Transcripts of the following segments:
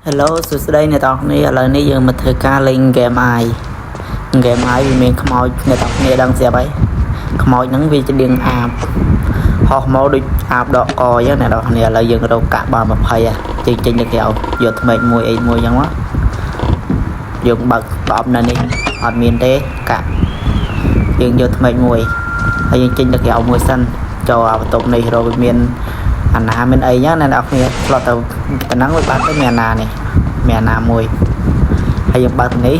Hello សួស្តីអ្នកទាំងអស់គ្នាឥឡូវនេះយើងមកធ្វើការលេង Game Eye Game Eye វាមានខ្មោចអ្នកទាំងអស់គ្នាដឹងស្រាប់ហើយខ្មោចហ្នឹងវាជាដៀងអាបហោះមកដូចអាបដកកអញ្ចឹងអ្នកទាំងអស់គ្នាឥឡូវយើងរកកាក់បាន20ហ่ะចេញចេញទៅក្រៅយកថ្មេកមួយអីមួយអញ្ចឹងមកយើងបើកប្រអប់នៅនេះអត់មានទេកាក់យើងយកថ្មេកមួយហើយយើងចេញទៅក្រៅមួយសិនចូលអាបន្ទប់នេះរកវាមានអាណាមានអីចឹងអ្នកទាំងអស់គ្នាឆ្លត់ទៅតំណឹងវាបាត់ទៅមានអាណានេះមានអាណាមួយហើយយើងបើកទៅនេះ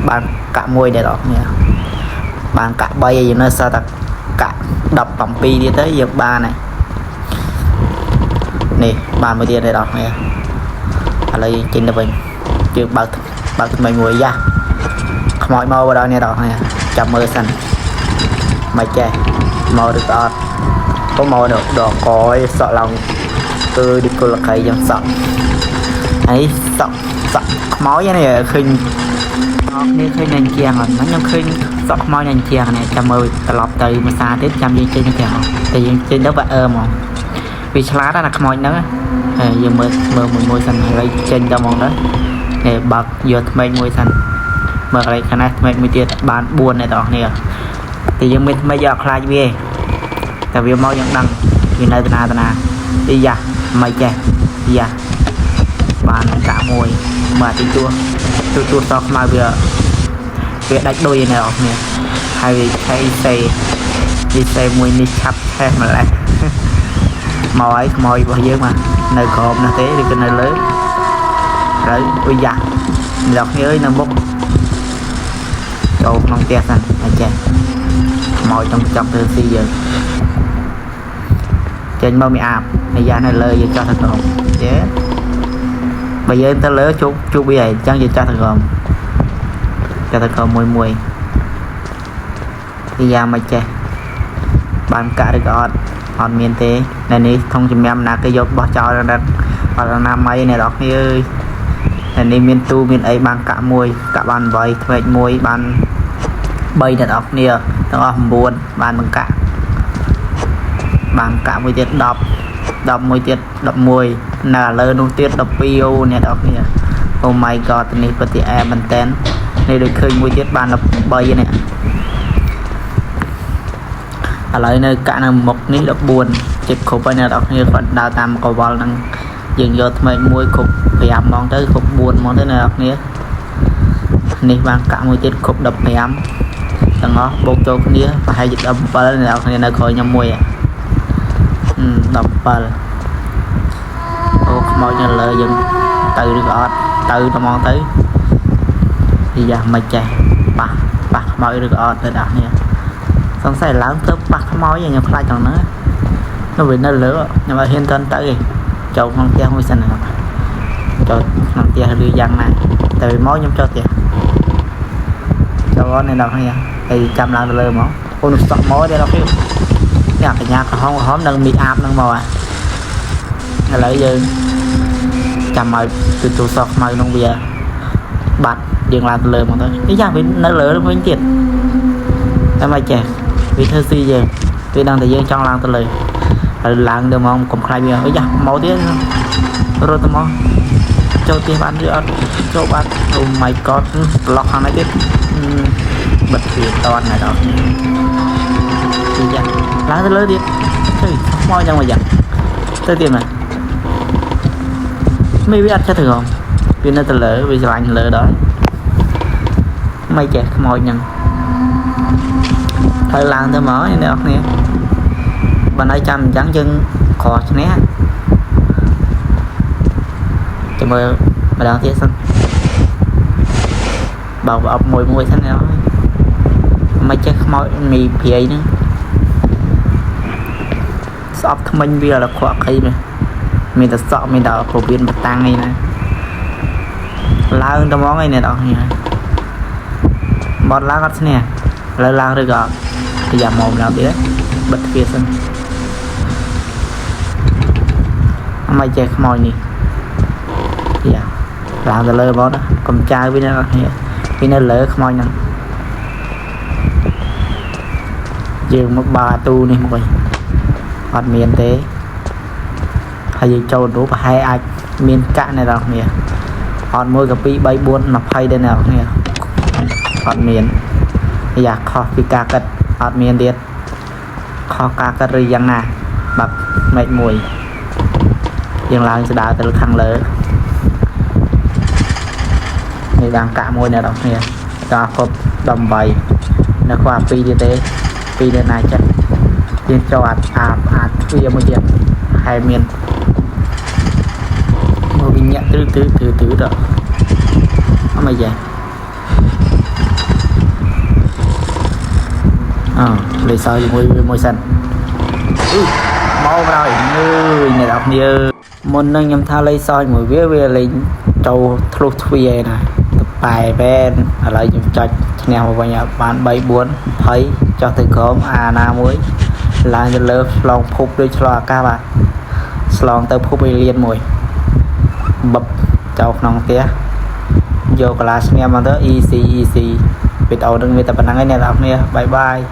បានកាក់មួយអ្នកទាំងអស់គ្នាបានកាក់3ហើយយើងនៅសល់តែកាក់17ទៀតទៅយើងបានហើយនេះបានមួយទៀតអ្នកទាំងអស់គ្នាឥឡូវយើងចេញទៅវិញយើងបើកបើកថ្មីមួយយ៉ាខ្មោចមកដល់អ្នកទាំងអស់គ្នាចាំមើលសិនមិនចេះមកឬក៏អត់ក៏មកដល់ដកកយសក់ឡើងគឺឌីគុលកៃយ៉ាងសក់ហើយសក់សក់ខ្មោចនេះឃើញអរគ្នាឃើញនៅជាងអត់ខ្ញុំឃើញសក់ខ្មោចនៅជាងនេះចាំមើលត្រឡប់ទៅមួយសាទៀតចាំយើងចេញទៅក្រៅតែយើងចេញទៅបាក់អឺហ្មងវាឆ្លាតណាស់ខ្មោចហ្នឹងហើយយើងមើលមើលមួយមួយសិនហើយចេញទៅហ្មងទៅនេះបើកយកថ្មីមួយសិនមើលកន្លែងខាងនេះថ្មីមួយទៀតបាន4អ្នកទាំងអស់គ្នាតែយើងមានថ្មីយកខ្លាចវាតែវាមកយើងដឹងវានៅតាណាតាណាអីយ៉ាមិនចេះយ៉ាបានកាក់មួយមើលទីទួទូទួសខ្មៅវាវាដាច់ដូចឯអ្នកនរគ្នាហើយវាឆៃសេវាសេមួយនេះឆាប់ឆេះម្លេះមកហើយខ្មោចរបស់យើងមកនៅក្រោមនោះទេឬក៏នៅលើត្រូវអុយយ៉ាអ្នកគ្នាអើយនៅមុខចូលក្នុងផ្ទះសិនហើយចេះខ្មោចចង់ចង់ធ្វើស៊ីយើងចេញមកមានអាបអាយ៉ានៅលើយើងចោះទៅក្រោមចេះបើយើងទៅលើជួបជួបវាហើយអញ្ចឹងយើងចោះទៅក្រោមចោះទៅក្រោមមួយមួយពីយ៉ាងមិនចេះបានកាក់ឬក៏អត់អត់មានទេនៅនេះធំជំរាំណាគេយកបោះចោលដល់អត់អនាម័យអ្នកនរគ្នាអើយនៅនេះមានទូមានអីបានកាក់មួយកាក់បាន8ថ្មេកមួយបាន3អ្នកនរគ្នាទាំងអស់9បានបង្កាក់បានកាក់មួយទៀត10 10មួយទៀត11នៅឥឡូវនោះទៀត12អូអ្នកនរគ្នា Oh my god នេះពិតជាអែមែនតែននេះដូចឃើញមួយទៀតបាន13នេះឥឡូវនៅកាក់នៅមុខនេះ14ជិតគ្រប់ហើយអ្នកនរគ្នាគាត់ដើរតាមកវលហ្នឹងយើងយកថ្មីមួយគ្រប់5ហ្មងទៅគ្រប់4ហ្មងទៅអ្នកនរគ្នានេះបានកាក់មួយទៀតគ្រប់15ទាំងអស់បូកចូលគ្នាប្រហែលជា17អ្នកនរគ្នានៅក្រោយខ្ញុំមួយ17អូខ្មោចនៅលើយើងទៅឬក៏អត់ទៅតែហ្មងទៅយ៉ាមិនចេះប៉ះប៉ះខ្មោចឬក៏អត់ទៅដល់នេះសង្ស័យឡើងទៅប៉ះខ្មោចខ្ញុំខ្លាចត្រង់ហ្នឹងនៅវានៅលើខ្ញុំអត់ហ៊ានទៅទៅទេចូលក្នុងផ្ទះមួយសិនចូលក្នុងផ្ទះឬយ៉ាងណាតែវាមកខ្ញុំចូលផ្ទះចូលនេះដល់នេះហើយចាំឡើងទៅលើហ្មងអូនសក់មកទេដល់គេនេះកញ្ញាក្រហមក្រហមនឹងមីអាបនឹងមកឥឡូវយើងចាំឲ្យទូទូសក់ខ្មៅក្នុងវាបាត់យើងឡើងទៅលើហ្មងទៅនេះយ៉ាងវានៅលើវិញទៀតតែមិនចេះវាធ្វើស៊ីយើងវាដឹងតែយើងចង់ឡើងទៅលើហើយឡើងទៅហ្មងកុំខ្លាចវាអីយ៉ាមកទៀតរត់ទៅមកចូលផ្ទះបានឬអត់ចូលបាន Oh my god ប្លុកខាងនេះទៀតបិទទ្វារតន់ហើយដល់ទីយ៉ាឡើងទៅលើទៀតជួយមកយ៉ាងមកយ៉ាងទៅទៀតមកមីវាអត់ចេះទៅហងវានៅទៅលើវាស្រឡាញ់លើដល់មិនចេះខ្មោចហ្នឹងហើយឡើងទៅមកអ្នកនរគ្នាបើនៅចាំអញ្ចឹងយើងក្រឈ្នះចាំមើលម្ដងទៀតសិនបើប្រអប់មួយមួយសិនណាមិនចេះខ្មោចមីព្រាយហ្នឹងស្អប់ថ្មិញវាអត់ខ្វក់ខីមែនមានតែសក់មានតែពវៀនបតាំងអីណាឡើងទៅហ្មងឯអ្នកនរគ្នាបត់ឡើងអត់ឈ្នះឥឡូវឡើងឬក៏អត់ប្រយ៉ាមកម្ដងទៀតបិទទ្វារសិនអមិនចេះខ្មោចនេះយ៉ាឡើងទៅលើហ្មងកុំចៅវាអ្នកនរគ្នាវានៅលើខ្មោចហ្នឹងយើងមកបាទូនេះមកវិញអត់មានទេហើយយើងចូលរូបប្រហែលអាចមានកាក់អ្នកនរគ្នា អត់មួយក៏2 3 4 20ដែរអ្នកនរគ្នាអត់មានយ៉ាខុសពីការកាត់អត់មានទៀតខុសការកាត់ឬយ៉ាងណាបាក់មេឃមួយយើងឡើងស្ដារទៅខាងលើនេះបានកាក់មួយអ្នកនរគ្នាដល់គ្រប់18នៅខ្វះ2ទៀតទេ2នៅណាចិត្តយើងចូលអាអាអាទ្វារមួយទៀតហើយមានមកវិញ្ញាទឺទឺទឺទឺដល់អត់មកយ៉ាអើលេសើជាមួយវាមួយសិនអឺមកហើយអើយអ្នកនរគ្នាមុននឹងខ្ញុំថាលេសើជាមួយវាវាលេងចូលធ្លុះទ្វារឯណាទៅប៉ែបែនឥឡូវខ្ញុំចុចឈ្នះមកវិញបាន3 4 20ចុះទៅក្រោមអាណាមួយឡើងទៅលើឆ្លងភពដូចឆ្លងអាកាសបាទឆ្លងទៅភពអេលៀនមួយបឹបចូលក្នុងផ្ទះយកកាឡាឈ្នះមកទៅ easy easy វីដេអូនឹងមានតែប៉ុណ្្នឹងឯងអ្នកនរគ្នាbye bye.